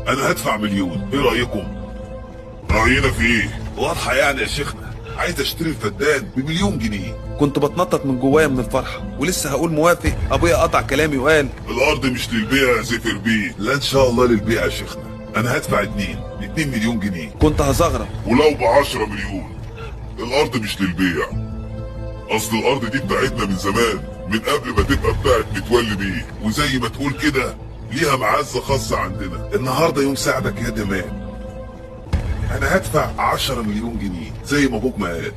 انا هدفع مليون، ايه رايكم؟ راينا في ايه؟ واضحة يعني يا شيخنا، عايز اشتري الفدان ب1,000,000 جنيه. كنت بتنطط من جوايا من الفرحة ولسه هقول موافق، ابويا قطع كلامي وقال الارض مش للبيع يا زفر بيه. لا ان شاء الله للبيع يا شيخنا، انا هدفع 2 مليون جنيه. كنت هزغرط. ولو ب10 مليون، الارض مش للبيع. اصل الارض دي بتاعتنا من زمان، من قبل ما تبقى بتاعت متولي بيه، وزي ما تقول كده ليها معزة خاصة عندنا. النهارده يوم سعدك يا دماء، انا هدفع 10 مليون جنيه زي ما ابوك ما قال،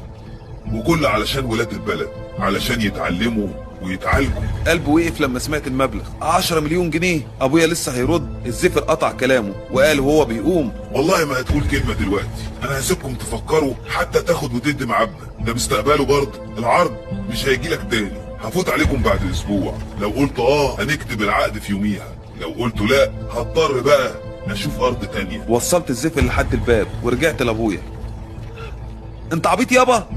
وكل علشان ولاد البلد، علشان يتعلموا ويتعالجوا. قلبه وقف لما سمعت المبلغ 10 مليون جنيه. ابويا لسه هيرد، الزفر قطع كلامه وقال وهو بيقوم والله ما هتقول كلمة دلوقتي، انا هسيبكم تفكروا حتى تاخد وتدي مع ابنك ده مستقبله برضه. العرض مش هيجي لك تاني، هفوت عليكم بعد اسبوع. لو قلت اه هنكتب العقد في يوميها، لو قلت لا هضطر بقى اشوف ارض تانية. وصلت الزفر لحد الباب ورجعت لابويا. انت عبيط يابا؟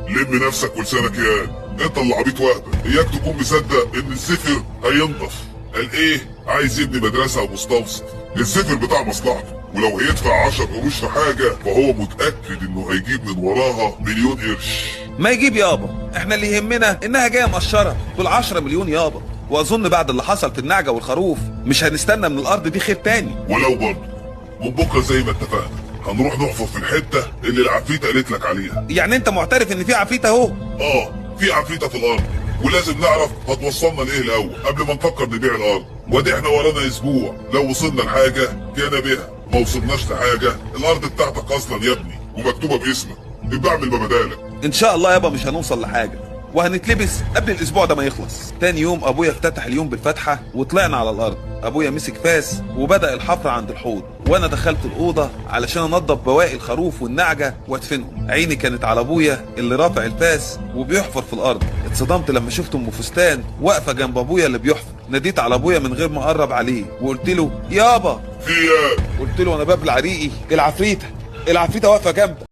لم نفسك ولسانك يا انت اللي عبيط وهبه، اياك تكون مصدق ان الزفر هينضف. قال ايه؟ عايز يبني مدرسه ومستوصف. الزفر بتاع مصلحته، ولو هيدفع 10 قروش في حاجة فهو متاكد انه هيجيب من وراها 1,000,000 قرش. ما يجيب يابا، احنا اللي يهمنا انها جاية مقشره دول 10 مليون يابا. واظن بعد اللي حصل في النعجه والخروف مش هنستنى من الارض دي خير تاني. ولو برضه من بكره زي ما اتفقنا هنروح نحفر في الحتة اللي العفريته قالت لك عليها. يعني انت معترف ان في عفريت اهو؟ اه في عفريته في الارض، ولازم نعرف هتوصلنا لايه الاول قبل ما نفكر نبيع الارض. وادي احنا ورانا اسبوع، لو وصلنا لحاجة كان بها، ما وصلناش لحاجة الارض بتاعتك اصلا يا ابني ومكتوبه باسمك، ابقى اعمل ما بدالك. ان شاء الله يابا مش هنوصل لحاجة وهنتلبس قبل الاسبوع ده ما يخلص. تاني يوم ابويا افتتح اليوم بالفاتحة وطلعنا على الارض. ابويا مسك فاس وبدا الحفر عند الحوض، وانا دخلت الاوضة علشان انضف بواقي الخروف والنعجه وادفنهم. عيني كانت على ابويا اللي رافع الفاس وبيحفر في الارض. اتصدمت لما شفت ام فستان واقفة جنب ابويا اللي بيحفر. ناديت على ابويا من غير ما اقرب عليه وقلت له يابا. في ايه؟ قلت له وانا ببلع ريقي، العفريته، العفريته واقفة جنبك.